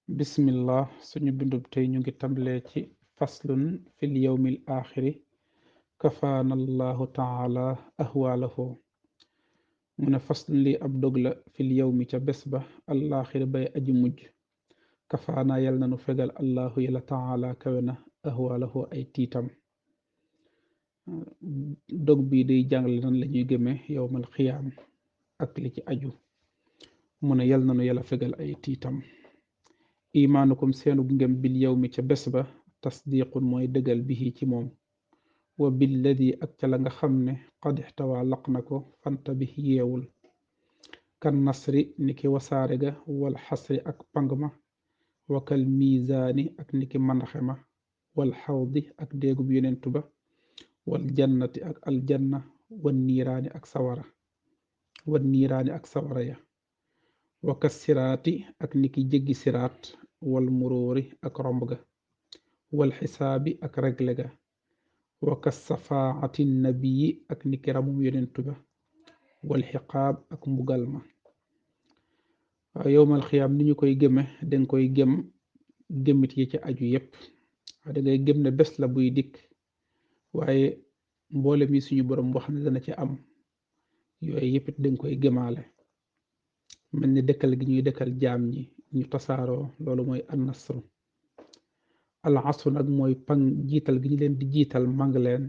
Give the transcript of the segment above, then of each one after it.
bismillah suñu bindub tey ñu ngi tàmbalee ci faslun fil yawmil axiri kafaana allahu taala ahwaalahu mu ne faslun lii ab dog la fil yawmi ca bés ba alaaxiri bay aji mujj kafaana yal nanu fegal allahu yàlla taala kawe na ahwaalahu ay tiitam. dog bii day jàngale nan la ñuy gëmee yowmal xiyaam ak li ci aju mu ne yal nanu yàlla fegal ay tiitam. imaanukum seenub ngëm bil yawmi ca bés ba tasdiqun mooy dëggal bihi ci moom wa billadi ak ca la nga xam ne qad ixtawaa laq na ko fanta bi yeewul kan nasri niki wasaare ga wal xasri ak pang ma wa kal miizaani ak niki mandaxe ma wal xawdi ak déegub yonentu ba wal jannati ak aljanna wan niiraani ak sawara ya wa kas siraati ak niki jéggi siraat wal muróori ak romb ga wal xisaabi ak regle ga wa kas safaati nabiyi ak niki ramum yonentu ba wal xiqaab ak mbugal ma. waaw yowmal xiyaam ni ñu koy gëme danga koy gëmmit yi ci aju yépp dangay gëm ne bés la buy dikk waaye mboole mi suñu borom wax ne dana ci am yooyu yépp it danga koy gëmaale mel ni dëkkal gi ñuy dëkkal jaam ñi ñu tasaaroo loolu mooy annasru. al asru nag mooy pang jiital gi ñu leen di jiital mang leen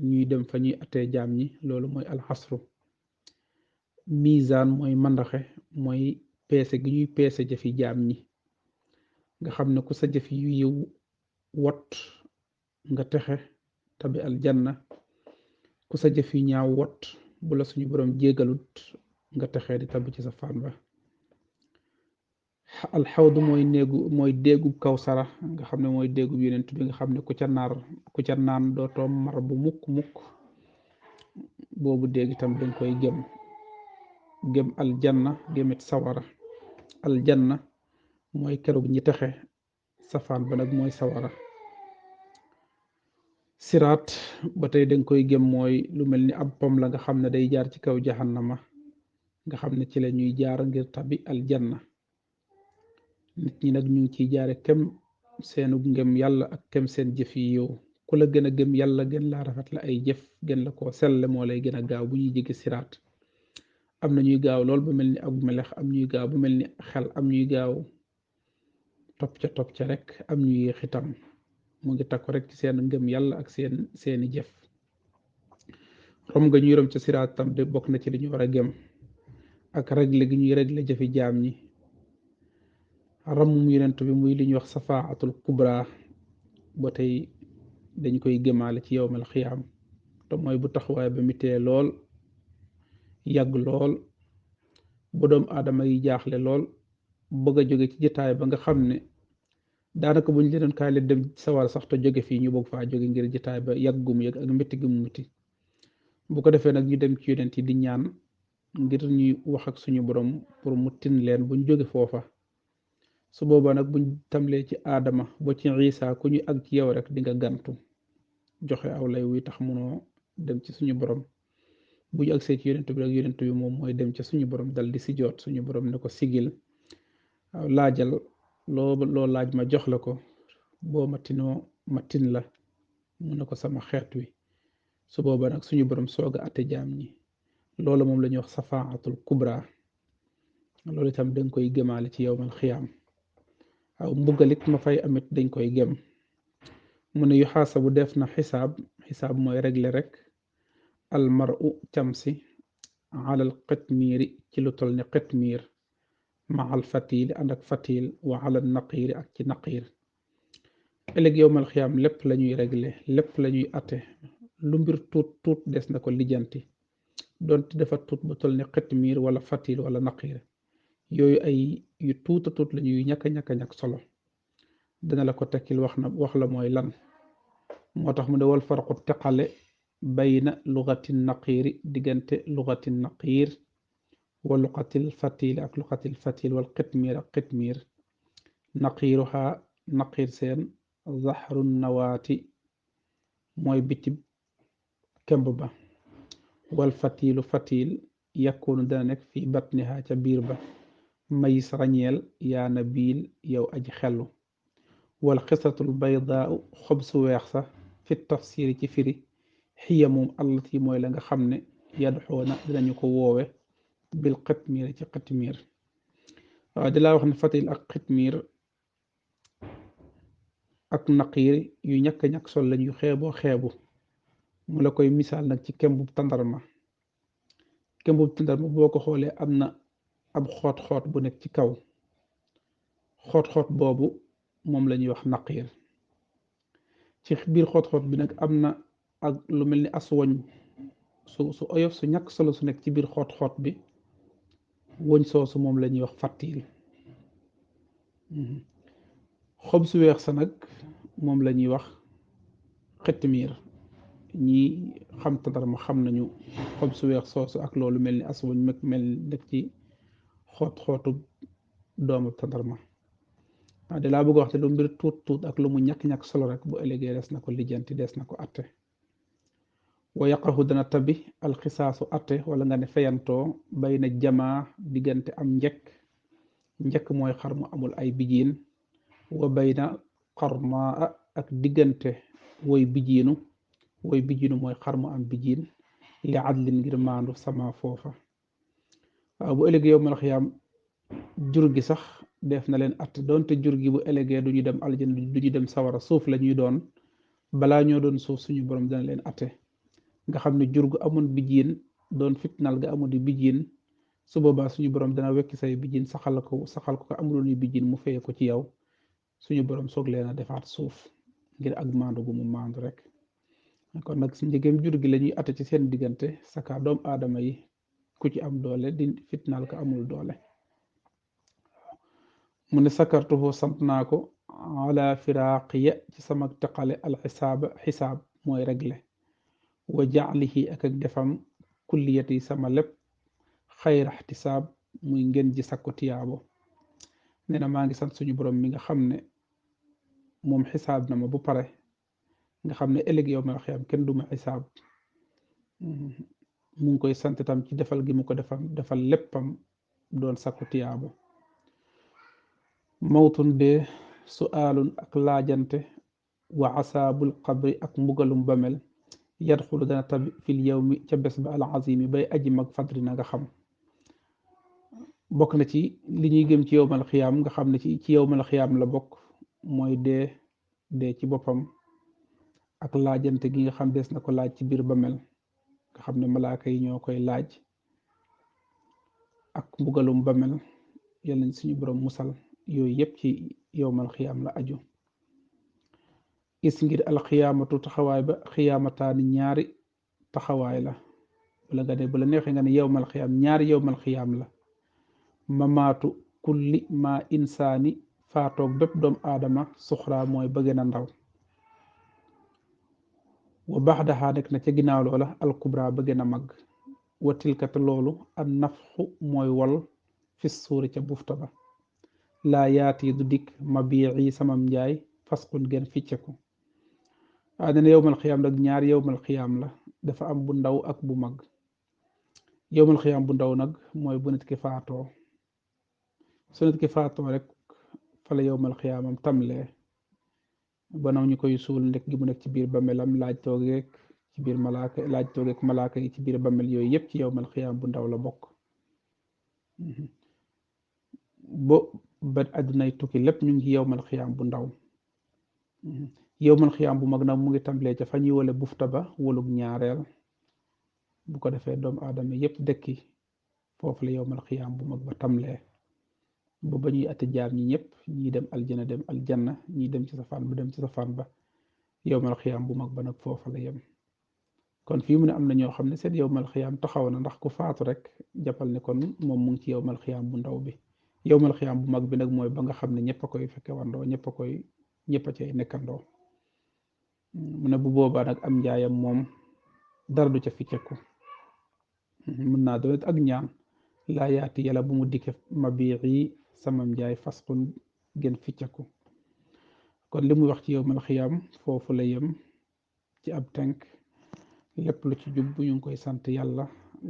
ñuy dem fa ñuy attee jaam ñi loolu mooy al asru. misaan mooy mandaxe mooy peese gi ñuy peese jëfi jaam ñi nga xam ne ku sa jëf yu yiw wot nga texe tabi aljanna ku sa jëf yu ñaaw wot bu la suñu borom jégalut nga texee di tabi ci sa fan ba. alxawdu mooy déegub kawsara nga xam ne mooy déegub yonent bi nga xam ne ku ca naan dootoo mar bu mukk boobu déeg itam dañ koy gëm aljanna gëmit sawara. aljanna mooy kerug ñi texe safaan ba nag mooy sawara. siraat ba tey dañ koy gëm mooy lu mel ni ab pom la nga xam ne day jaar ci kaw jahannama nga xam ne ci la ñuy jaar ngir tabi aljanna. nit ñi nag ñu ngi ciy jaare kem seenu ngëm yàlla ak kem seen jëf yi yow ku la gën a gëm yàlla gën laa rafet la ay jëf gën la koo selle moo lay gën a gaaw bu ñuy jege siraat. am na ñuy gaaw lool bu mel ni ab melex am ñuy gaaw bu mel ni xel am ñuy gaaw topp ca rek am ñuy xitam mu ngi takku rek ci seen ngëm yàlla ak seeni jëf. rom nga ñuy rom ca siraat tam de bokk na ci li ñu war a gëm ak regle gi ñuy regle jëfi jaam ñi. ramum yonent bi muy li ñuy wax safaatul kubra ba tey dañ koy gëmaale ci yowmal xiyaam te mooy bu taxawaay ba mitee lool yàgg lool ba doom aadama yi jaaxle lool bëgg a jóge ci jataay ba nga xam ne daanaka bu ñu leen kaay leen dem sawar sax te jóge fii ñu bëgg faa jóge ngir jataay ba yàgg gu mu yàgg ak métti gu mu métti bu ko defee nag ñu dem ci yonent yi di ñaan ngir ñuy wax ak suñu borom pour mu tin leen buñ jóge foofa. su boobaa nag buñ tamlee ci aadama ba ci Isa ku ñu ak ci yow rek di nga gantu joxe aw lay wuy tax munoo dem ci suñu borom bu ñu agsee ci yonent bi rek yonent bi moom mooy dem ca suñu borom dal di si joot suñu borom ne ko sigil waaw laajal loo laaj ma jox la ko boo ma tinoo ma tin la mu ne ko sama xeet wi su boobaa nag suñu borom soog a atte jaam ñi loolu moom la ñuy wax safaatul kubra loolu itam dañ koy gëmaale ci yowmal xiyaam. waaw mbugalit ma fay amit dañ koy gëm mu ne yu xaasabu def na xisaab mooy regle rek almaru camsi alal qitmiiri ci lu tol ne qitmiir ma al fatiili ànd ak fatiil wa alal naqiiri ak ci naqiir. ëllëg yowmal xiyaam lépp la ñuy regle lépp la ñuy atte lu mbir tuut des na ko lijjanti donte dafa tuut bu tol ne qitmiir wala fatiil wala naqiir yooyu ay yu tuuta tuut la ñuy ñàkk solo dana la ko tekkil wax la mooy lan moo tax mu ne wal farqu teqale bayna lugatil naqiiri diggante lugatil naqiir wa lugatil fatiil ak lugatil fatiil wal qitmiir ak qitmiir naqiiruha naqiir seen zaxru nawaati mooy bitib kemb ba wal fatiilu fatiil yakkoonu dana nekk fi batniha ca biir ba mayis rañeel yaa nabiil yow aji xellu wal xisatul baydaau xob su weex sax fi tafsiri ci firi xiya moom allati mooy la nga xam ne yadxoona dinañu ko woowe bil xitmiir ci xitmiir waaw di laa wax ne fatil ak xitmiir ak naqiir yu ñàkk-ñàkk sol lañ yu xeeboo xeebu mu la koy misaal nag ci kembub tandarma boo ko xoolee am na ab xoot-xoot bu nekk ci kaw xoot-xoot boobu moom la ñuy wax naqiir ci biir xoot-xoot bi nag am na ak lu mel ni as woñ su oyof su ñàkk solo su nekk ci biir xoot-xoot bi woñ soosu moom la ñuy wax fattiil xob su weex sa nag moom la ñuy wax xitmiir ñi xam tandarma xam nañu xob su weex soosu ak loolu mel ni as woñ mel nekk ci xoot-xootu doomu tandarma waaw de laa bëgg wax te lu mbir tuut tuut ak lu mu ñàkk-ñàkk solo rek bu ëllëgee des na ko lijjanti des na ko atte wa yaqahu dana tabi alxisaasu atte wala nga ne fayantoo bay na jamaa diggante am njëkk mooy xar mu amul ay bijiin wa bay na xarmaa ak diggante woy bijiinu mooy xar mu am bijiin li adlin ngir maandu sama foofa waaw bu ëllëgee yow mal xiyaam jur gi sax def na leen atte doonte jur gi bu ëllëgee du ñu dem aljana du ñu dem sawara suuf la ñuy doon balaa ñoo doon suuf suñu borom dana leen atte nga xam ne jur gu amoon bijiin doon fitnal ga amul di bijiin su boobaa suñu borom dana wekki say bijiin saxal ko amuloon yu bijiin mu feye ko ci yow suñu borom soog leen a defaat suuf ngir ak maandu gu mu maandu rek kon nag njëgëm jur gi la ñuy atte ci seen diggante saka doom aadama yi ku ci am doole di fitnal ko amul doole mu ne sakartuhu sant naa ko ala firaaqiya ci sama teqale xisaab mooy regle wa jaalihi ak defam kulliyati sama lépp xayra ixtisaab muy ngeen ji sakku tiyaabo nee na maa ngi sant suñu borom mi nga xam ne moom xisaab na ma bu pare nga xam ne ëllëg yow ma xiyam kenn du ma xisaab mu ngi koy sant tam ci defal gi mu ko defal léppam doon sakku tiyaabo mawtun dee suaalun ak laajante wa asaabul qabri ak mbugalum bamel yadxulu dana tabi fil yawmi ca bés ba al azimi bay aji mag fadri na nga xam bokk na ci li ñuy gëm ci yowmal xiyaam nga xam ne ci yowmal xiyaam la bokk mooy dee ci boppam ak laajante gi nga xam des na ko laaj ci biir bamel nga xam ne malaaka yi ñoo koy laaj ak mbugalum bamel yal nañ suñu borom musal yooyu yëpp ci yowmal xiyaam la aju is ngir alxiyaamatu taxawaay ba xiyaamataani ñaari taxawaay la wala nga ne bu la neexee nga ne yowmal xiyaam ñaari yowmal xiyaam la mamaatu kulli ma insaani faatoog bépp doomu aadama suxraa mooy ba gën a ndaw wa baxdaxaa nekk na ca ginnaaw loola alkubra ba gën a mag wa tilkata loolu an nafxu mooy wol fi suuri ca bufta ba laa yaati du dikk ma biixi samam njaay fasqun gën ficceku waaye nee na yowmal xiyaam nag ñaar yowmal xiyaam la dafa am bu ndaw ak bu mag yowmal xiyaam bu ndaw nag mooy bu nit ki faatoo su nit ki faatoo rek fala yowmal xiyaamam tamlee banaw ñu koy suul nekk gi mu nekk ci biir bamelam laaj toogeek ci biir malaaka yi ci biir bamel yooyu yëpp ci yowmal xiyaam bu ndaw la bokk bo ba àddunay tukki lépp ñu ngi yowmal xiyaam bu ndaw yowmal xiyaam bu mag nag mu ngi tàmbalee ca fa ñuy wale bufta ba walug ñaareel bu ko defee doomu aadama yëpp dëkki foofu la yowmal xiyaam bu mag ba tàmbalee ba ñuy ate jaam ñi ñëpp ñii dem aljanna ñii dem ci safaan ba dem ci safaan ba yowmal xiyaam bu mag ba nag foofa la yem kon fii mu ne am na ñoo xam ne seen yowmal xiyaam taxaw na ndax ku faatu rek jàppal ne kon moom mu ngi ci yowmal xiyaam bu ndaw bi yowmal xiyaam bu mag bi nag mooy ba nga xam ne ñëpp a koy fekke wandoo ñëpp a cay nekkandoo mu ne bu boobaa nag am njaayam moom dara du ca ficceku mën naa doon ak ñaan laa yaati yàlla bu mu dikke ma biixi samam njaay fasqun gën ficceku kon li muy wax ci yowmal xiyaam foofu la yem ci ab tënk lépp lu ci jub ñu ngi koy sant yàlla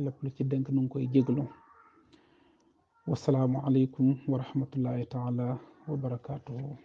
lépp lu ci dënk nu ngi koy jéglu wasalaamu aleykum wa rahmatullahi taala wa barakaatuhu